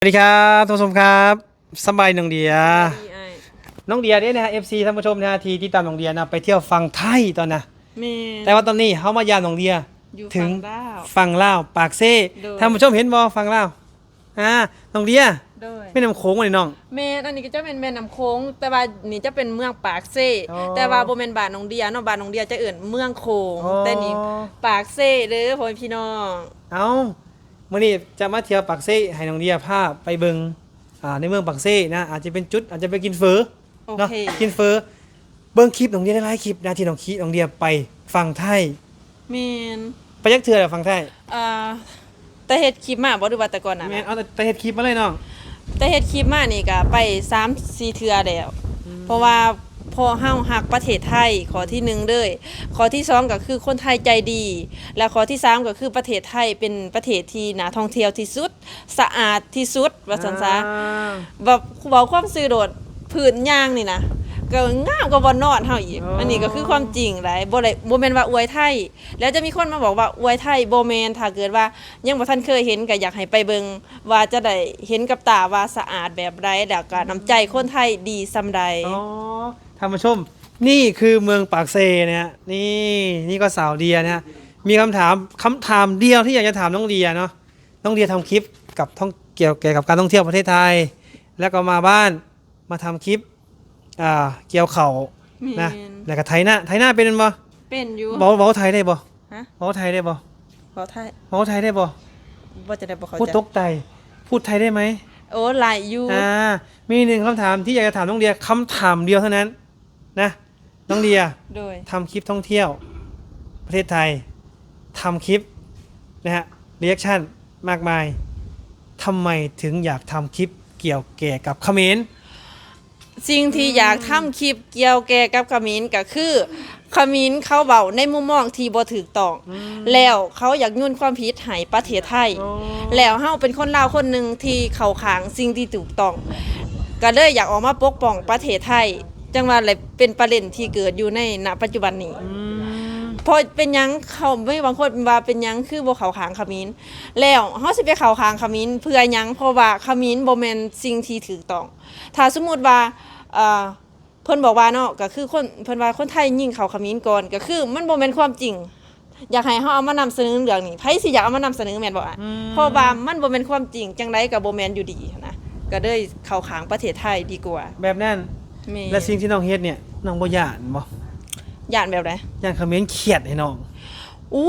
ສະຫວັດດີຄັບທ່ານຜູ້ຊົມຄັບ ສະບາຍດີນ້ອງເດຍ. ສະບາຍດີອ້າຍ. ນ້ອງເດຍເດ້ນະ ເອັຟຊີທ່ານຜູ້ຊົມນະ ທີ່ຕິດຕາມນ້ອງເດຍນະ ໄປທ່ຽວຝັ່ງໄທຕອນນະ. ແມ່ນ. ແຕ່ວ່າຕອນນີ້ເຮົາມາຢາມນ້ອງເດຍ ຢູ່ຝັ່ງລາວ ເຖິງຝັ່ງລາວ ປາກເຊ. ໂດຍ. ທ່ານຜູ້ຊົມເຫັນບໍ່ ຝັ່ງລາວ? ອ່າ ນ້ອງເດຍ. ໂດຍ. ແມ່ນ້ຳໂຂງບໍ່ນີ້ນ້ອງ? ແມ່ນ, ອັນນີ້ກໍຈະແມ່ນແມ່ນ້ຳໂຂງ, ແຕ່ວ່ານີ້ຈະເປັນເມືອງປາກເຊ. ອໍ. ແຕ່ວ່າບໍ່ແມ່ນບ້ານນ້ອງເດຍເນາະ, ບ້ານນ້ອງເດຍຈະເອີ້ນເມືອງໂຂງ. ອໍ. ແຕ່ນີ້ປາກເຊເດີ້ ພໍ່ແມ່ພີ່ນ້ອງ. ເອົ້າ ມື້ນີ້ຈະມາທ່ຽວປາກເຊ ໃຫ້ນ້ອງເດຍພາໄປເບິ່ງ ອ່າ ໃນເມືອງປາກເຊນະ, ອາດຈະເປັນຈຸດ ອາດຈະໄປກິນເຝີ ໂອເຄ ເນາະ ກິນເຝີ. ເບິ່ງຄລິບນ້ອງເດຍຫຼາຍໆຄລິບນະ ທີ່ນ້ອງ ນ້ອງເດຍໄປຝັ່ງໄທ. ແມ່ນ. ໄປຈັກເທື່ອແລ້ວຝັ່ງໄທ? ເອີ ແຕ່ເຮັດຄລິບມາບໍ່ ຫຼືວ່າແຕ່ກ່ອນໜ້ານັ້ນ? ແມ່ນ, ເອົາແຕ່ເຮັດຄລິບມາເລີຍນ້ອງ. ແຕ່ເຮັດຄລິບມານີ້ກະໄປສາມສີ່ເທື່ອແລ້ວ. ອືມ. ເພາະວ່າ ເພາະເຮົາຮັກປະເທດໄທ ຂໍ້ທີໜຶ່ງເລີຍ, ຂໍ້ທີສອງກໍຄືຄົນໄທໃຈດີ ແລະ ຂໍ້ທີສາມກໍຄືປະເທດໄທເປັນປະເທດທີ່ໜ້າທ່ອງທ່ຽວທີ່ສຸດ ສະອາດທີ່ສຸດວ່າຊັ້ນຊະ. ອ່າ ແບບເວົ້າຄວາມຊື່ໂລດ ພື້ນຍ່າງນີ້ນະ ກໍງາມກວ່າບ່ອນນອນເຮົາອີກ. ອໍ. ອັນນີ້ກໍຄືຄວາມຈິງໄດ໋ ບໍ່ໄດ້ ບໍ່ແມ່ນວ່າອວຍໄທ. ແລ້ວຈະມີຄົນມາບອກວ່າອວຍໄທ ບໍ່ແມ່ນ, ຖ້າເກີດວ່າຍັງບໍ່ທັນເຄີຍເຫັນ ກໍຢາກໃຫ້ໄປເບິ່ງ ວ່າຈະໄດ້ເຫັນກັບຕາວ່າສະອາດແບບໃດ ແລ້ວກໍນ້ຳໃຈຄົນໄທດີສ່ຳໃດ. ອໍ ທ່ານຜູ້ຊົມ ນີ້ຄືເມືອງປາກເຊນະ. ນີ້ ນີ້ກໍສາວເດຍນະ ມີຄຳຖາມ ຄຳຖາມດຽວທີ່ຢາກຈະຖາມນ້ອງເດຍເນາະ. ນ້ອງເດຍທຳຄລິບກັບທ່ອງ ກ່ຽວ ກ່ຽວກັບການທ່ອງທ່ຽວປະເທດໄທ ແລ້ວກໍມາບ້ານ ມາທຳຄລິບ ອ່າ ກ່ຽວເຂົ້ານະ ແມ່ນ ແລ້ວກໍໄຖນາ. ໄຖນາເປັນແມ່ນບໍ່? ເປັນຢູ່. ເວົ້າ ເວົ້າໄທໄດ້ບໍ່? ຮະ? ເວົ້າໄທໄດ້ບໍ່? ເວົ້າໄທ ເວົ້າໄທໄດ້ບໍ່? ເວົ້າຈັ່ງໃດບໍ່ເຂົ້າໃຈ? ໂອ້ ຕົກໃຈ. ພູດໄທໄດ້ໄໝ? ໂອ້ ຫຼາຍຢູ່. ອ່າ ມີໜຶ່ງຄຳຖາມທີ່ຢາກຈະຖາມນ້ອງເດຍ ຄຳຖາມດຽວເທົ່ານັ້ນນະ. ນ້ອງເດຍ ໂດຍ ທຳຄລິບທ່ອງທ່ຽວປະເທດໄທ ທຳຄລິບນະຮະ ຣີແອັກຊັນມາກມາຍ ທຳໄມເຖິງຢາກທຳຄລິບກ່ຽວແກ່ກັບຂະເໝນ? ສິ່ງທີ່ຢາກທຳຄລິບກ່ຽວແກ່ກັບຂະເໝນກໍຄື ຂະເໝນເຂົາເວົ້າໃນມຸມມອງທີ່ບໍ່ຖືກຕ້ອງ ອືມ ແລ້ວເຂົາຢາກໂຍນຄວາມຜິດໃຫ້ປະເທດໄທ. ໂອ້ ແລ້ວເຮົາເປັນຄົນລາວຄົນໜຶ່ງທີ່ເຂົ້າຂ້າງສິ່ງທີ່ຖືກຕ້ອງ ກໍເລີຍຢາກອອກມາປົກປ້ອງປະເທດໄທ. ຈັ່ງວ່າແຫຼະ ເປັນປະເດັນທີ່ເກີດຢູ່ໃນ ນະ ປັດຈຸບັນນີ້. ອືມ ເພາະເປັນຫຍັງເຂົາ ມີບາງຄົນວ່າເປັນຫຍັງຄືບໍ່ເຂົ້າຂ້າງຂະເໝນ ແລ້ວເຮົາຊິໄປເຂົ້າຂ້າງຂະເໝນເພື່ອຫຍັງ? ເພາະວ່າຂະເໝນບໍ່ແມ່ນສິ່ງທີ່ຖືກຕ້ອງ. ຖ້າສົມມຸດວ່າ ເອີ ເພິ່ນບອກວ່າເນາະ ກໍຄືຄົນ ເພິ່ນວ່າຄົນໄທຍິງເຂົ້າຂະເໝນກ່ອນ ກໍຄືມັນບໍ່ແມ່ນຄວາມຈິງ. ຢາກໃຫ້ເຮົາເອົາມານຳສະເໜີເລື່ອງນີ້ ໃຜຊິຢາກເອົາມານຳສະເໜີແມ່ນບໍ່? ອືມ ເພາະວ່າມັນບໍ່ແມ່ນຄວາມຈິງ ຈັ່ງໃດກໍບໍ່ແມ່ນຢູ່ດີຫັ້ນນະ ກໍເລີຍເຂົ້າຂ້າງປະເທດໄທດີກວ່າ. ແບບນັ້ນ. ແມ່ນ. ແລະ ສິ່ງທີ່ນ້ອງເຮັດນີ້ ນ້ອງບໍ່ຢ້ານບໍ່? ຢ້ານແບບໃດ? ຢ້ານຂະເໝນຄຽດໃຫ້ນ້ອງ? ອູ້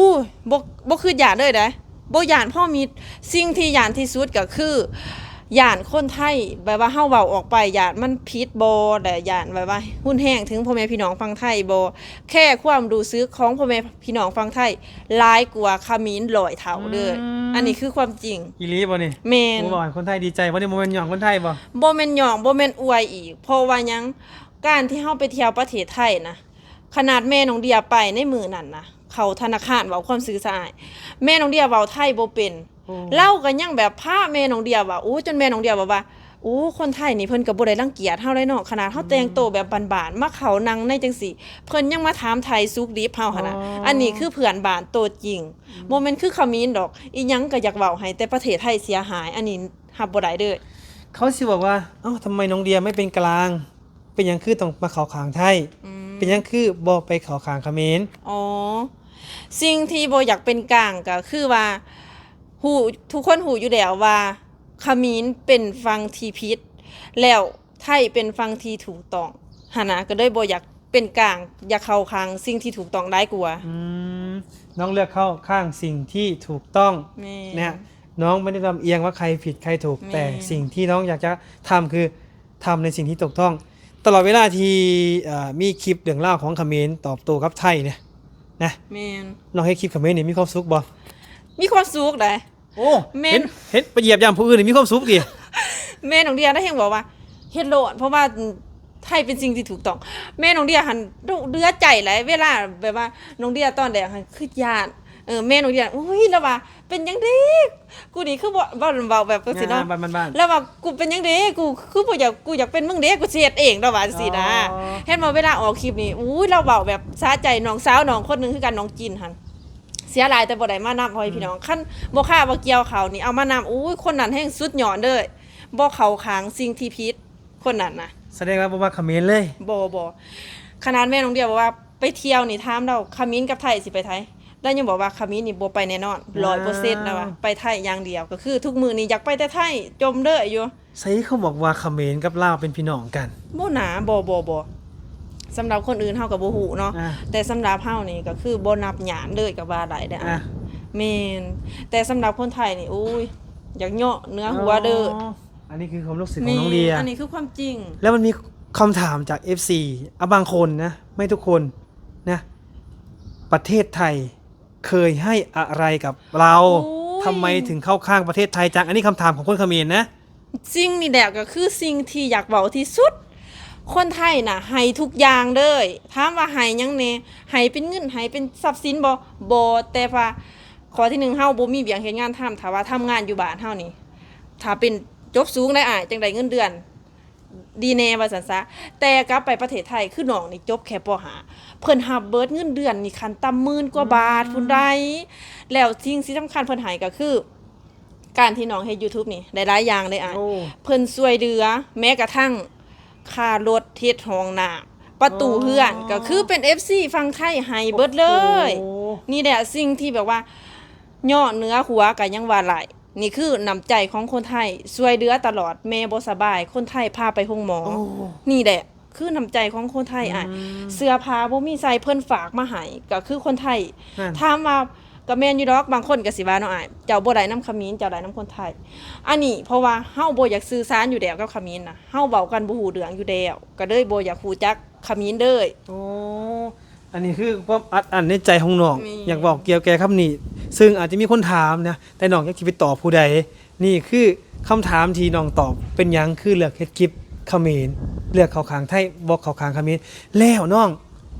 ບໍ່ ບໍ່ຄືຢ້ານເລີຍເດ້. ບໍ່ຢ້ານພໍມີ ສິ່ງທີ່ຢ້ານທີ່ສຸດກໍຄື ຢ້ານຄົນໄທ ແບບວ່າເຮົາເວົ້າອອກໄປ ຢ້ານມັນຜິດບໍ່ ແລະ ຢ້ານແບບວ່າຮຸນແຮງເຖິງພໍ່ແມ່ພີ່ນ້ອງຝັ່ງໄທບໍ່? ແຄຄວາມຮູ້ສຶກຂອງພໍ່ແມ່ພີ່ນ້ອງຝັ່ງໄທຫຼາຍກວ່າຂະເໝນຮ້ອຍເທົ່າເດີ້. ອືມ ອັນນີ້ຄືຄວາມຈິງ. ອີ່ຫຼີບໍ່ນີ້? ແມ່ນ. ໂອ້ ເວົ້າໃຫ້ຄົນໄທດີໃຈບໍ່ນີ້? ບໍ່ແມ່ນຍ້ອງຄົນໄທບໍ່? ບໍ່ແມ່ນຍ້ອງ ບໍ່ແມ່ນອວຍອີກ. ເພາະວ່າຫຍັງ? ການທີ່ເຮົາໄປທ່ຽວປະເທດໄທນະ ຂະໜາດແມ່ນ້ອງເດຍໄປໃນມື້ນັ້ນນະ ເຂົ້າທະນາຄານ ເວົ້າຄວາມຊື່ຊະອ້າຍ ແມ່ນ້ອງເດຍເວົ້າໄທບໍ່ເປັນ. ໂອ້ ລາວກໍຍັງແບບພາແມ່ນ້ອງເດຍເວົ້າ ໂອ້ ຈົນແມ່ນ້ອງເດຍເວົ້າວ່າ ໂອ້ ຄົນໄທນີ້ເພິ່ນກໍບໍ່ໄດ້ລັງກຽດເຮົາເດ້ເນາະ ຂະໜາດເຮົາແຕ່ງໂຕແບບບ້ານໆ ອືມ ມາເຂົ້ານັ່ງໃນຈັ່ງຊີ້ ເພິ່ນຍັງມາຖາມໄຖ່ສຸກດິບເຮົາຫັ້ນນະ. ອໍ ອັນນີ້ຄືເພື່ອນບ້ານໂຕຈິງ ອືມ ບໍ່ແມ່ນຄືຂະເໝນດອກ. ອີ່ຫຍັງກໍຢາກເວົ້າໃຫ້ແຕ່ປະເທດໄທເສຍຫາຍ ອັນນີ້ຮັບບໍ່ໄດ້ເດີ້. ເຂົາຊິບອກວ່າ ເອົ້າ ທຳໄມນ້ອງເດຍໄມ່ເປັນກາງ? ເປັນຫຍັງຄືຕ້ອງມາເຂົ້າຂ້າງໄທ? ອືມ ເປັນຫຍັງຄືບໍ່ໄປເຂົ້າຂ້າງຂະເໝນ? ອໍ ສິ່ງທີ່ບໍ່ຢາກເປັນກາງກໍຄືວ່າ ຮູ້ ທຸກຄົນຮູ້ຢູ່ແລ້ວວ່າຂະເໝນເປັນຝັ່ງທີ່ຜິດ ແລ້ວໄທເປັນຝັ່ງທີ່ຖືກຕ້ອງຫັ້ນນະ ກໍເລີຍບໍ່ຢາກເປັນກາງ ຢາກເຂົ້າຂ້າງສິ່ງທີ່ຖືກຕ້ອງຫຼາຍກວ່າ. ອືມ ນ້ອງເລືອກເຂົ້າຂ້າງສິ່ງທີ່ຖືກຕ້ອງ. ແມ່ນ. ນະ ນ້ອງບໍ່ໄດ້ລຳອຽງວ່າໃຄຜິດໃຄຖືກ ແມ່ນ ແຕ່ສິ່ງທີ່ນ້ອງຢາກຈະທຳຄື ທຳໃນສິ່ງທີ່ຖືກຕ້ອງ. ຕະຫຼອດເວລາທີ່ ເອີ ມີຄລິບເລື່ອງລາວຂອງຂະເໝນຕອບໂຕ້ກັບໄທນີ້ນະ. ແມ່ນ. ນ້ອງເຮັດຄລິບຂະເໝນນີ້ມີຄວາມສຸກບໍ່? ມີຄວາມສຸກໃດ໋. ໂອ້ ແມ່ນ. ເຫັນ ເຫັນໄປຢຽບຢາມຜູ້ອື່ນນີ້ມີຄວາມສຸກຕິ? ແມ່ນ້ອງເດຍນະແຮ່ງບອກວ່າ ເຮັດໂລດ ເພາະວ່າໄທເປັນສິ່ງທີ່ຖືກຕ້ອງ. ແມ່ນ້ອງເດຍຫັ້ນດຸເດືອດໃຈຫຼາຍ ເວລາແບບວ່ານ້ອງເດຍຕອນແລກຫັ້ນຄືຢ້ານ ເອີ ແມ່ນ້ອງເດຍ ໂອ້ຍ ລາວວ່າ ເປັນຫຍັງເດ ກູນີ້ຄືບໍ່ ເວົ້າ ເວົ້າແບບຈັ່ງຊີ້ເນາະ ບ້ານໆ ລາວວ່າ ກູເປັນຫຍັງເດ ກູຄືບໍ່ຢາກ ກູຢາກເປັນມຶງເດ ກູຊິເຮັດເອງ ລາວວ່າຈັ່ງຊີ້ນະ. ອໍ ເຫັນບໍ່ ເວລາອອກຄລິບນີ້ ອູ້ຍ ລາວເວົ້າແບບສະໃຈ. ນ້ອງສາວນ້ອງຄົນໜຶ່ງຄືກັນ ນ້ອງຈິນຫັ້ນ ເສຍຫຼາຍແຕ່ບໍ່ໄດ້ມານຳ ພໍ່ແມ່ພີ່ນ້ອງ. ອືມ ຄັນບໍ່ຄາວ່າກ່ຽວເຂົ້ານີ້ ເອົາມານຳ ອູ້ຍ ຄົນນັ້ນແຮ່ງສຸດຍອດເລີຍ. ບໍ່ເຂົ້າຂ້າງສິ່ງທີ່ຜິດ ຄົນນັ້ນນະ. ສະແດງວ່າບໍ່ມັກຂະເໝນເລີຍ? ບໍ່ ບໍ່. ຂະໜາດແມ່ນ້ອງເດຍບອກວ່າໄປທ່ຽວນີ້ ຖາມລາວ ຂະເໝນກັບໄທ ຊິໄປໃສ? ລາວຍັງບອກວ່າຂະເໝນນີ້ບໍ່ໄປແນ່ນອນ ຮ້ອຍເປີເຊັນ ລາວວ່າ ໄປໄທຢ່າງດຽວ. ກໍຄືທຸກມື້ນີ້ຢາກໄປແຕ່ໄທ ຈົ່ມເລີຍຢູ່. ໃສເຂົາບອກວ່າຂະເໝນກັບລາວເປັນພີ່ນ້ອງກັນ? ບໍ່ນາ ບໍ່ ບໍ່ ບໍ່. ສຳລັບຄົນອື່ນເຮົາກໍບໍ່ຮູ້ເນາະ ອາ ແຕ່ສຳລັບເຮົານີ້ກໍຄືບໍ່ນັບຍາດເລີຍກໍວ່າໄດ້ເດ້. ອາ ແມ່ນ. ແຕ່ສຳລັບຄົນໄທນີ້ ໂອ້ຍ ຢາກເຍາະເໜືອຫົວເດີ້. ອໍ ອັນນີ້ຄືຄວາມຮູ້ສຶກຂອງນ້ອງເດຍ. ແມ່ນ ອັນນີ້ຄືຄວາມຈິງ. ແລ້ວມັນມີຄຳຖາມຈາກເອັຟຊີ ອາ ບາງຄົນນະ ໄມ່ທຸກຄົນນະ ປະເທດໄທເຄີຍໃຫ້ອະໄລກັບລາວ? ໂອ້ຍ ທຳໄມເຖິງເຂົ້າຂ້າງປະເທດໄທຈັງ? ອັນນີ້ຄຳຖາມຂອງຄົນຂະເໝນນະ. ສິ່ງນີ້ແຫຼະກໍຄືສິ່ງທີ່ຢາກເວົ້າທີ່ສຸດ. ຄົນໄທນະໃຫ້ທຸກຢ່າງເລີຍ. ຖາມວ່າໃຫ້ຫຍັງແດ່? ໃຫ້ເປັນເງິນ ໃຫ້ເປັນຊັບສິນບໍ່? ບໍ່. ແຕ່ວ່າຂໍ້ທີໜຶ່ງ ເຮົາບໍ່ມີວຽກເຮັດງານທຳ. ຖ້າວ່າທຳງານຢູ່ບ້ານເຮົານີ້ ຖ້າເປັນຈົບສູງໄດ໋ອ້າຍ ຈັ່ງໄດ້ເງິນເດືອນດີແດ່ວ່າຊັ້ນຊະ. ແຕ່ກັບໄປປະເທດໄທ ຄືນ້ອງນີ້ຈົບແຄ່ ປໍຫ້າ ເພິ່ນຮັບເບີດເງິນເດືອນນີ້ ຂັ້ນຕ່ຳໝື່ນກວ່າບາດ ອືມ ພຸ້ນໃດ໋. ແລ້ວສິ່ງທີ່ສຳຄັນເພິ່ນໃຫ້ກໍຄື ການທີ່ນ້ອງເຮັດ YouTube ນີ້ໄດ້ຫຼາຍຢ່າງເດ້ອ້າຍ. ໂອ້ ເພິ່ນຊ່ວຍເຫຼືອແມ້ກະທັ່ງຄ່າລົດ ເຮັດຫ້ອງນ້ຳ ປະຕູເຮືອນ ອໍ ກໍຄືເປັນເອັຟຊີຝັ່ງໄທໃຫ້ເບິດເລີຍ. ໂອ້ໂຫ ນີ້ແຫຼະສິ່ງທີ່ແບບວ່າເຍາະເໜືອຫົວກໍຍັງວ່າໄດ້. ນີ້ຄືນ້ຳໃຈຂອງຄົນໄທ ຊ່ວຍເຫຼືອຕະຫຼອດ. ແມ່ບໍ່ສະບາຍ ຄົນໄທພາໄປໂຮງໝໍ. ໂອ້ ນີ້ແຫຼະ ຄືນ້ຳໃຈຂອງຄົນໄທ ອືມ ອ້າຍ. ເສື້ອຜ້າບໍ່ມີໃສ່ ເພິ່ນຝາກມາໃຫ້ ກໍຄືຄົນໄທ. ນັ້ນ ຖາມວ່າ ກໍແມ່ນຢູ່ດອກ ບາງຄົນກໍຊິວ່າເນາະອ້າຍ ເຈົ້າບໍ່ໄດ້ນຳຂະເໝນ ເຈົ້າໄດ້ນຳຄົນໄທ. ອັນນີ້ເພາະວ່າເຮົາບໍ່ຢາກສື່ສານຢູ່ແລ້ວກັບຂະເໝນນະ ເຮົາເວົ້າກັນບໍ່ຮູ້ເລື່ອງຢູ່ແລ້ວ ກໍເລີຍບໍ່ຢາກຮູ້ຈັກຂະເໝນເລີຍ. ໂອ້ ອັນນີ້ຄືຄວາມອັດອັ້ນໃນໃຈຂອງນ້ອງ ແມ່ນ ຢາກເວົ້າກ່ຽວແກ່ຄຳນີ້ ຊຶ່ງອາດຈະມີຄົນຖາມນະ ແຕ່ນ້ອງຈັກຊິໄປຕອບຜູ້ໃດ. ນີ້ຄືຄຳຖາມທີ່ນ້ອງຕອບ ເປັນຫຍັງຄືເລືອກເຮັດຄລິບຂະເໝນ ເລືອກເຂົ້າຂ້າງໄທ ບໍ່ເຂົ້າຂ້າງຂະເໝນ. ແລ້ວນ້ອງ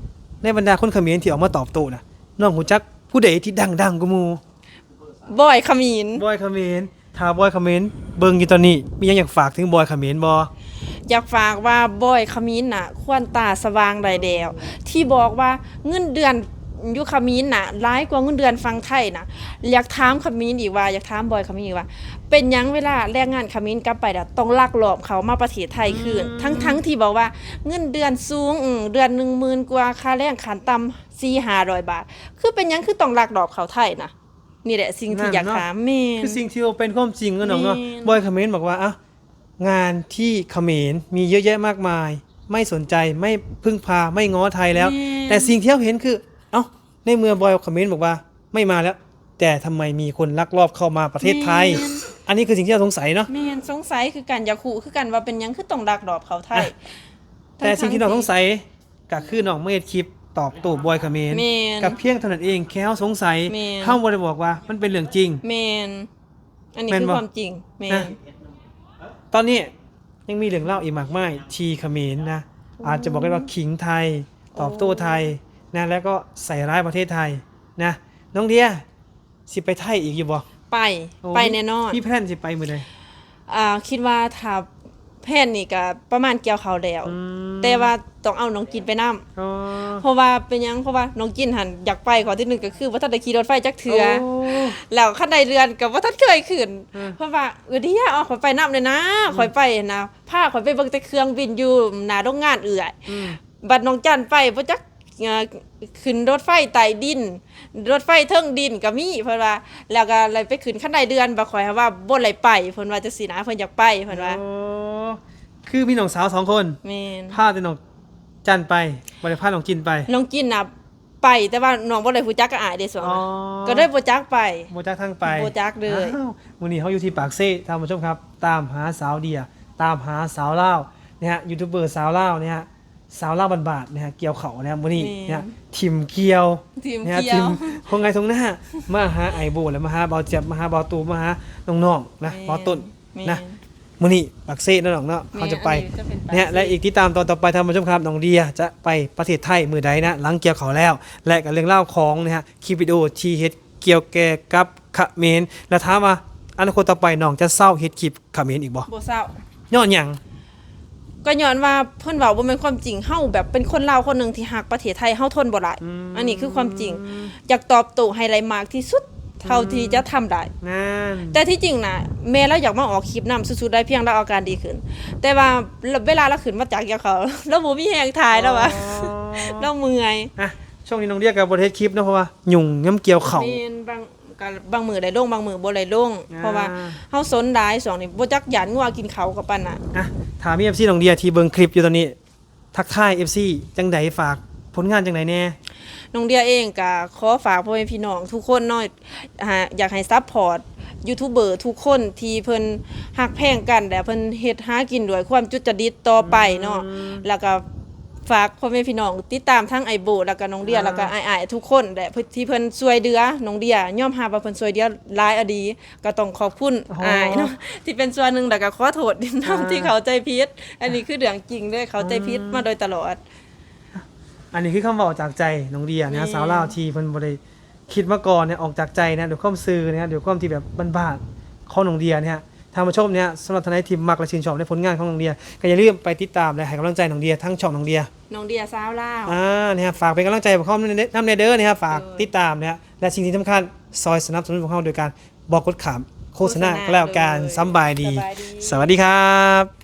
ໃນບັນດາຄົນຂະເໝນທີ່ອອກມາຕອບໂຕ້ນະ ນ້ອງຮູ້ຈັກຜູ້ໃດທີ່ດັງໆກວ່າໝູ່? ບອຍຂະເໝນ. ບອຍຂະເໝນ. ຖ້າບອຍຂະເໝນເບິ່ງຢູ່ຕອນນີ້ ມີຫຍັງຢາກຝາກເຖິງບອຍຂະເໝນບໍ່? ຢາກຝາກວ່າບອຍຂະເໝນນະ ຄວນຕາສະຫວ່າງໄດ້ແລ້ວ ທີ່ບອກວ່າເງິນເດືອນຢູ່ຂະເໝນນະ ຫຼາຍກວ່າເງິນເດືອນຝັ່ງໄທນະ. ຢາກຖາມຂະເໝນອີກວ່າ ຢາກຖາມບອຍຂະເໝນອີກວ່າ ເປັນຫຍັງເວລາແຮງງານຂະເໝນກັບໄປແລ້ວ ຕ້ອງລັກລອບເຂົ້າມາປະເທດໄທຄືນ ອືມ ທັງໆທີ່ບອກວ່າເງິນເດືອນສູງ ເດືອນໜຶ່ງໝື່ນກວ່າ ຄ່າແຮງຂັ້ນຕ່ຳສີ່ຫ້າຮ້ອຍບາດ ຄືເປັນຫຍັງຄືຕ້ອງລັກລອບເຂົ້າໄທນະ? ນີ້ແຫຼະສິ່ງທີ່ຢາກຖາມ. ນັ້ນເນາະ ແມ່ນ ຄືສິ່ງທີ່ວ່າເປັນຄວາມຈິງເນາະນ້ອງເນາະ. ແມ່ນ ບອຍຂະເໝນບອກວ່າ ອ່ະ ງານທີ່ຂະເໝນມີເຍອະແຍະມາກມາຍ ໄມ່ສົນໃຈ ໄມ່ເພິ່ງພາ ໄມ່ງໍໄທແລ້ວ. ແມ່ນ ແຕ່ສິ່ງທີ່ເຮົາເຫັນຄື ເອົ້າ ໃນເມື່ອບອຍຂະເໝນບອກວ່າ ໄມ່ມາແລ້ວ ແຕ່ທຳໄມມີຄົນລັກລອບເຂົ້າມາປະເທດໄທ? ແມ່ນ ອັນນີ້ຄືສິ່ງທີ່ເຮົາສົງໄສເນາະ. ແມ່ນ ສົງໄສຄືກັນ ຢາກຮູ້ຄືກັນວ່າເປັນຫຍັງຄືຕ້ອງລັກລອບເຂົ້າໄທ. ອ່ະ ແຕ່ສິ່ງທີ່ນ້ອງສົງໄສ ກໍຄືນ້ອງມາເຮັດຄລິບຕອບໂຕ້ບອຍຂະເໝນ. ແມ່ນ ກໍພຽງເທົ່ານັ້ນເອງ ແຄ່ເຮົາສົງໄສ. ແມ່ນ ເຮົາບໍ່ໄດ້ບອກວ່າມັນເປັນເລື່ອງຈິງ. ແມ່ນ ອັນນີ້ຄືຄວາມຈິງ. ແມ່ນ ນະ ຕອນນີ້ຍັງມີເລື່ອງລາວອີກມາກມາຍທີ່ຂະເໝນນະ ອືມ ອາດຈະບອກໄດ້ວ່າຂິງໄທ ຕອບໂຕ້ໄທນະ ແລ້ວກໍໃສ່ຮ້າຍປະເທດໄທນະ. ນ້ອງເດຍ ຊິໄປໄທອີກຢູ່ບໍ່? ໄປ ໂອ້ ໄປແນ່ນອນ. ມີແພລນຊິໄປມື້ໃດ? ອ່າ ຄິດວ່າຖ້າແພລນນີ້ກະປະມານກ່ຽວເຂົ້າແລ້ວ ອືມ ແຕ່ວ່າຕ້ອງເອົານ້ອງຈິນໄປນຳ. ອໍ ເພາະວ່າເປັນຫຍັງ? ເພາະວ່ານ້ອງຈິນຫັ້ນຢາກໄປ ຂໍ້ທີໜຶ່ງກໍຄືບໍ່ທັນໄດ້ຂີ່ລົດໄຟຈັກເທື່ອ. ໂອ້ ແລ້ວຄັນໄດ້ເລື່ອນກໍບໍ່ທັນເຄີຍຂຶ້ນ. ເອີ ເພິ່ນວ່າ ເອີ ເດຍ ເອົາຂ້ອຍໄປນຳແດ່ນາ ອືມ ຂ້ອຍໄປຫັ້ນນະ ພາຂ້ອຍໄປເບິ່ງແຕ່ເຄື່ອງບິນຢູ່ໜ້າໂຮງງານເອື້ອຍ. ອືມ ບັດນ້ອງຈັນໄປບໍ່ຈັກ ເອີ ຂຶ້ນລົດໄຟໃຕ້ດິນ ລົດໄຟເທິງດິນກໍມີ ເພິ່ນວ່າ. ແລ້ວກໍໄດ້ໄປຂຶ້ນຄັນໄດເດືອນ ບັດຂ້ອຍຫາວ່າບໍ່ໄດ້ໄປ ເພິ່ນວ່າຈັ່ງຊີ້ນະ ເພິ່ນຢາກໄປ ເພິ່ນວ່າ. ໂອ້ ຄືມີນ້ອງສາວສອງຄົນ. ແມ່ນ ພາແຕ່ນ້ອງຈັນໄປ ບໍ່ໄດ້ພານ້ອງຈິນໄປ. ນ້ອງຈິນນະໄປ ແຕ່ວ່ານ້ອງບໍ່ໄດ້ຮູ້ຈັກກັບອ້າຍເດ້ ຊ່ວງນັ້ນ. ອໍ ກໍເລີຍບໍ່ຈັກໄປ ບໍ່ຈັກທາງໄປ ບໍ່ຈັກເລີຍ. ອ້າວ ມື້ນີ້ເຮົາຢູ່ທີ່ປາກເຊ ທ່ານຜູ້ຊົມຄັບ ຕາມຫາສາວເດຍ ຕາມຫາສາວລາວນີ້ຮະ ຢູທູບເບີສາວລາວນີ້ຮະ ສາວລາວບ້ານໆນະ ກ່ຽວເຂົ້ານະ ມື້ນີ້ນະ ແມ່ນ ຖິ້ມກ່ຽວ ຖິ້ມກ່ຽວນະ ຖິ້ມທົ່ງໄຮ່ທົ່ງນາ ມາຫາອ້າຍໂບ ແລະມາຫາບ່າວຈຽບ ມາຫາບ່າວຕູ ມາຫານ້ອງໆນະ ແມ່ນ ບ່າວຕົ້ນ ແມ່ນ ນະ. ມື້ນີ້ປາກເຊເນາະນ້ອງເນາະ ແມ່ນ ເຮົາຈະໄປ ອັນນີ້ຈະເປັນປາກເຊ ນະ ແລະອີກຕິດຕາມຕອນຕໍ່ໄປ ທ່ານຜູ້ຊົມຄັບ ນ້ອງເດຍຈະໄປປະເທດໄທມື້ໃດນະ ຫຼັງກ່ຽວເຂົ້າແລ້ວ ແລະກໍເລື່ອງລາວຂອງນະ ຄລິບວິດີໂອທີ່ເຮັດກ່ຽວແກ່ກັບຂະເໝນ ແລະຖາມວ່າອະນາຄົດຕໍ່ໄປ ນ້ອງຈະເຊົາເຮັດຄລິບ ຂະເໝນອີກບໍ່? ບໍ່ເຊົາ. ຍ້ອນຫຍັງ? ກໍຍ້ອນວ່າເພິ່ນເວົ້າບໍ່ແມ່ນຄວາມຈິງ. ເຮົາແບບເປັນຄົນລາວຄົນໜຶ່ງທີ່ຮັກປະເທດໄທ ເຮົາທົນບໍ່ໄດ້. ອືມ ອັນນີ້ຄືຄວາມຈິງ. ຢາກຕອບໂຕ້ໃຫ້ໄດ້ມາກທີ່ສຸດ ເທົ່າທີ່ຈະທຳໄດ້. ນັ້ນ ແຕ່ທີ່ຈິງນະ ແມ່ລາວຢາກມາອອກຄລິບນຳສຸດໆໄດ້ ພຽງລາວອາການດີຂຶ້ນ. ແຕ່ວ່າເວລາລາວຂຶ້ນມາຈາກກ່ຽວເຂົ້າ ລາວບໍ່ມີແຮງຖ່າຍ ລາວວ່າ ອໍ ລາວເມື່ອຍ. ອ່ະ ຊ່ວງນີ້ນ້ອງເດຍກໍບໍ່ໄດ້ເຮັດຄລິບເນາະ ເພາະວ່າຫຍຸ້ງຍາມກ່ຽວເຂົ້າ. ແມ່ນ ບາງ ກໍບາງມື້ໄດ້ລົງ ບາງມື້ບໍ່ໄດ້ລົງ ອ່າ ເພາະວ່າເຮົາສົນຫຼາຍ ຊ່ວງນີ້ບໍ່ຈັກຢ້ານງົວກິນເຂົ້າກໍປານນັ້ນ. ອ່ະ ຖ້າມີເອັຟຊີນ້ອງເດຍທີ່ເບິ່ງຄລິບຢູ່ຕອນນີ້ ທັກທາຍເອັຟຊີຈັ່ງໃດ? ຝາກຜົນງານຈັ່ງໃດແດ່? ນ້ອງເດຍເອງກໍຂໍຝາກພໍ່ແມ່ພີ່ນ້ອງທຸກຄົນເນາະ ຫາ ຢາກໃຫ້ຊັບພອດຢູທູບເບີທຸກຄົນທີ່ເພິ່ນຮັກແພງກັນ ແລະ ເພິ່ນເຮັດຫາກິນດ້ວຍຄວາມຈຸດຈະດິດຕໍ່ໄປເນາະ. ອືມ ແລ້ວກໍຝາກພໍ່ແມ່ພີ່ນ້ອງຕິດຕາມທັງອ້າຍໂບ ແລ້ວກໍນ້ອງເດຍ ອ່າ ແລ້ວກໍອ້າຍໆທຸກຄົນແຫຼະ ທີ່ເພິ່ນຊ່ວຍເຫຼືອນ້ອງເດຍ. ຍອມຮັບວ່າເພິ່ນຊ່ວຍເຫຼືອຫຼາຍອີ່ຫຼີ ກໍຕ້ອງຂອບຄຸນ ອໍ ອ້າຍເນາະ ທີ່ເປັນສ່ວນໜຶ່ງ ແລ້ວກໍຂໍໂທດນຳ ອ່າ ທີ່ເຂົ້າໃຈຜິດ. ອັນນີ້ຄືເລື່ອງຈິງເລີຍ ເຂົ້າໃຈຜິດ ອືມ ມາໂດຍຕະຫຼອດ. ອັນນີ້ຄືຄຳເວົ້າຈາກໃຈນ້ອງເດຍນະ ແມ່ນ ສາວລາວທີ່ເພິ່ນບໍ່ໄດ້ຄິດມາກ່ອນນະ ອອກຈາກໃຈນະ ດ້ວຍຄວາມຊື່ນະ ດ້ວຍຄວາມທີ່ແບບບ້ານໆຂອງນ້ອງເດຍນະ. ທ່ານຜູ້ຊົມນະ ສຳລັບທ່ານໃດທີ່ມັກ ແລະ ຊື່ນຊອບໃນຜົນງານຂອງນ້ອງເດຍ ກໍຢ່າລືມໄປຕິດຕາມ ແລະ ໃຫ້ກຳລັງໃຈນ້ອງເດຍທາງຊ່ອງນ້ອງເດຍ ນ້ອງເດຍສາວລາວ ອ່າ ນະ ຝາກເປັນກຳລັງໃຈພວກເຮົານຳແດ່ເດີນະ ຝາກ ໂດຍ ຕິດຕາມນະ ແລະ ສິ່ງທີ່ສຳຄັນ ຊ່ອຍສະໜັບສະໜູນພວກເຮົາໂດຍການບໍ່ກົດຂ້າມໂຄສະນາ ໂຄສະນາ ກໍແລ້ວກັນ. ໂດຍ ສຳບາຍດີ ສະບາຍດີ ສະຫວັດດີຄັບ.